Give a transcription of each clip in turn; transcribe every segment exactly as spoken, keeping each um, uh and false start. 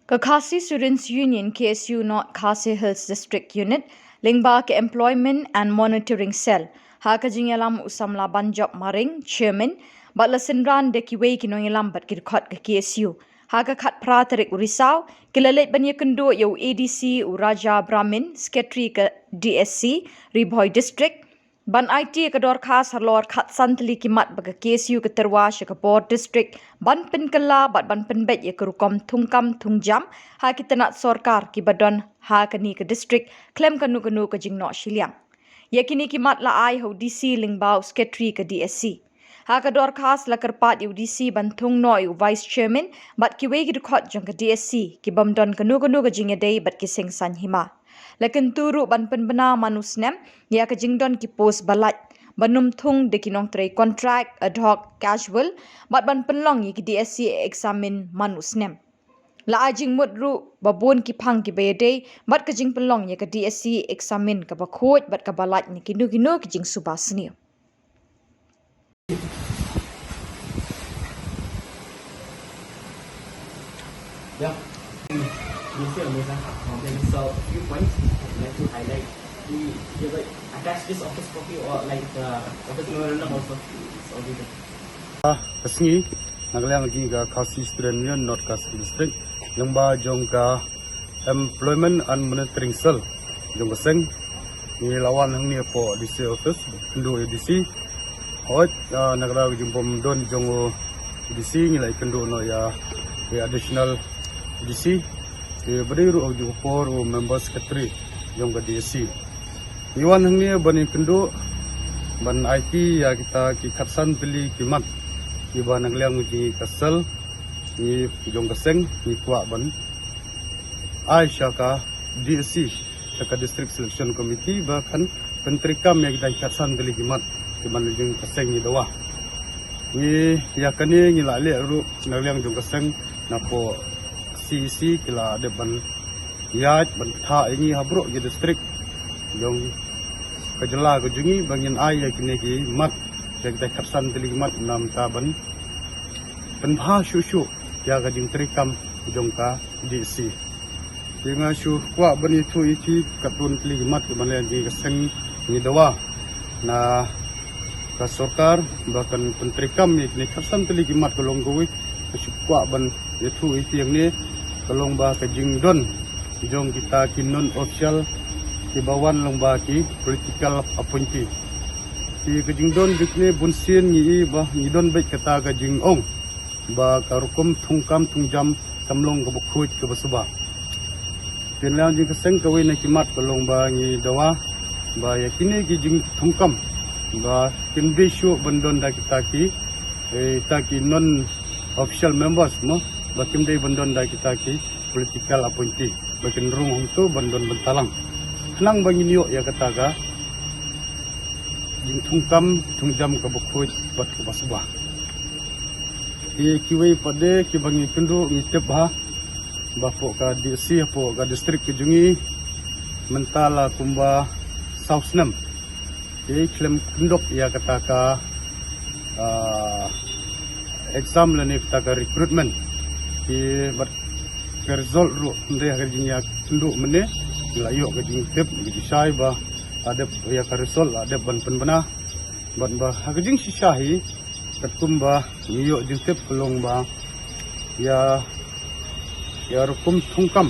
Ka Khasi Students Union, K S U North Khasi Hills District Unit, lyngba ka Employment and Monitoring Cell, ha ka jingïalam u samla Banjop Maring, Chairman, bad la synran da kiwei ki nongïalam bad ki dkhot ka K S U. Ha ka khatphra tarik u Risaw, ki la leit ban ïakynduh ïa u A D C u Raja Brahmin, Secretary ka D S C, Ri Bhoi District, ban aiti ïa ka dorkhas halor khatsan tylli ki mat ba ka K S U ka tyrwa sha ka bor district ban pynkylla bad ban pynbeit ïa ka rukom thungkam thungjam ha ki tnat sorkar kiba don ha kane ka district khlem kano kano ka jingnoh shiliang. Ïa kine ki mat la ai ha u D C lyngba u Secretary ka D S C. Ha ka dorkhas la kyrpad ïa u D C ban thung noh ïa u Vice Chairman bad kiwei ki dkhot jong ka D S C ki bym don kano kano ka jingïadei bad ki seng saiñ hima. La kyntu ruh ban pynbna man u snem ïa ka jingdon ki post ba lait, ban ym thung da ki nongtrei contract, ad hoc, casual, bad ban pynlong ïa ki D S C examine man u snem. La ai jingmut ruh ba bun ki phang kiba ïadei bad ka jingpynlong ïa ka D S C examine kaba khuid bad kaba lait na kino kino ki jingsuba sniew. Yeah. Mister Mesa, okay, so few points I'd like to highlight. We, we like attach this office copy or like the office memorandum also. It's already there. Ah, ka sngi, na ka liang jong ka Khasi Student Union North Khasi District, lyngba jong ka Employment and Monitoring Cell jong ka seng, ngi la wan hangne hapoh D C office, kynduh ïa u D C. Hooid, ah, na ka daw ka jingbym don jong u D C, ngi la ïakynduh noh ïa, ïa additional D C. Te ba dei ruh ha kajuh ka por u member secretary jong ka D S C. Ngi wan hangne ban ïakynduh, ban aiti ïa kita ki khatsan tylli ki mat kiba na ka liang jong ka cell, ngi jong ka seng, ngi kwah ban ai sha ka D S C, sha ka District Selection Committee, ba kan pyntreikam ïa kita ki khatsan tylli ki mat kiba na ka liang jong ka seng ngi dawa. Ngi ïa kane ngi la leh ruh na ka liang jong ka seng, napoh C E C ki la dep ban ïaid ban ktah ïa ngi ha baroh ki district jong ka jylla ka jong ngi ba ngin ai ïa kine ki mat, ïa kita ki khatsan tylli ki mat, namar ban pynbha shuh shuh ïa ka jingtreikam jong ka D S C. Te nga shu kwah ban ïathuh ïa phi katto katne tylli ki mat kiba na ka liang jong ka seng ngi dawa na ka sorkar ba kan pyntreikam ïa kine ki khatsan tylli ki mat. Ka long kawei, nga shu kwah ban ïathuh ïa phi hangne, ka long ba ka jingdon jong kita ki non official kiba wan lyngba ki political appointee. Te ka jingdon jong kine bunsien ngi i ba ngi don beit kata ka jingong ba ka rukom thungkam thungjam kam long kaba khuid kaba suba. Te na ka liang jong ka seng, kawei na ki mat ka long ba ngi dawa ba ïa kine ki jingthungkam ba kim dei shuh ban don da kita ki, eh, kita ki non official members mo, ba kim dei ban don da kita ki political appointee, ba kin rung hangto ban don bynta lang. Khnang ba ngin ïoh ïa kata ka jingthungkam thungjam kaba khuid bad kaba suba. Te kiwei pat de kiba ngi kynduh, ngi tip bha ba hapoh ka D S C, hapoh ka district ka jong ngi, mynta la kumba saw snem te khlem kynduh ïa kata ka, ah, exam lane kata ka recruitment. Te bad ka result ruh, hynrei ha ka jingïakynduh mynne ngi la ïoh ka jingtip, ka jingshai ba la dep, ïa ka result la dep ban pynbna. Bad ba ha ka jingshisha hi, katkum ba ngi ïoh jingtip ka long ba ïa, ïa rukom thungkam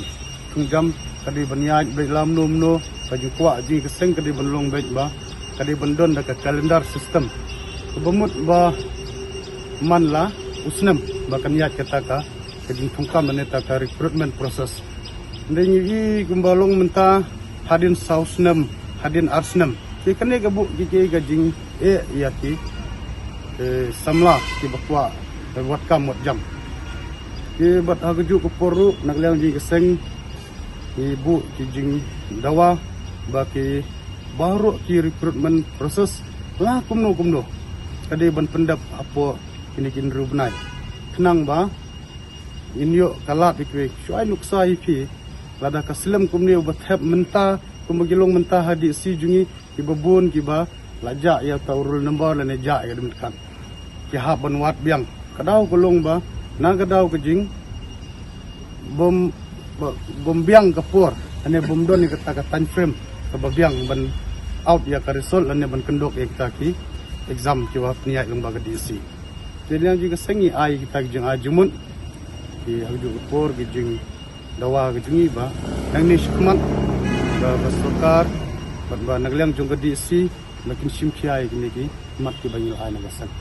thungjam ka dei ban ïaid beit lamno mno, ka jingkwah jong ka seng ka dei ban long beit ba ka dei ban don da ka calendar system, kaba mut ba man la u snem ba kan ïaid kata ka, ka jingthungkam lane kata ka recruitment process. Hynrei ngi i kumba long mynta hadien saw snem, hadien ar snem. Te kane ka buh ki, ki, ka jingeh ïa ki, eh, samla kiba kwah, eh, wat kam wat jam. Te bad ha kajuh ka por ruh na ka liang jong ka seng ngi buh ki jingdawa ba ki baroh ki recruitment process la kumno kumno ka dei ban pyndep hapoh kine ki hynriew bnai. Khnang ba ngin ïoh ka lad ïa kiwei. Shu ai nuksa ïa phi, lada ka slem kumne uba thep mynta, kumba ki long mynta ha D S C jong ngi, kiba bun kiba la jah ïa uta u roll number lane jah ïa ka admit card, ki hap ban wad biang. Ka daw ka long ba na ka daw ka jing bym Ba bym biang ka por, lane bym don ïa kata ka time frame kaba biang ban out ïa ka result lane ban kynduh ïa kita ki exam kiba pynïaid lyngba ka D C. Te na liang jong ka seng ngi ai kita ki jingai jingmut, ki ha kajuh ka por ki jingdawa ka jong ngi ba nangne shakhmat ba, ba sorkar bad ba na ka liang jong ka D C ba kin shim khia ïa kine ki mat kiba ngi la ai na ka seng.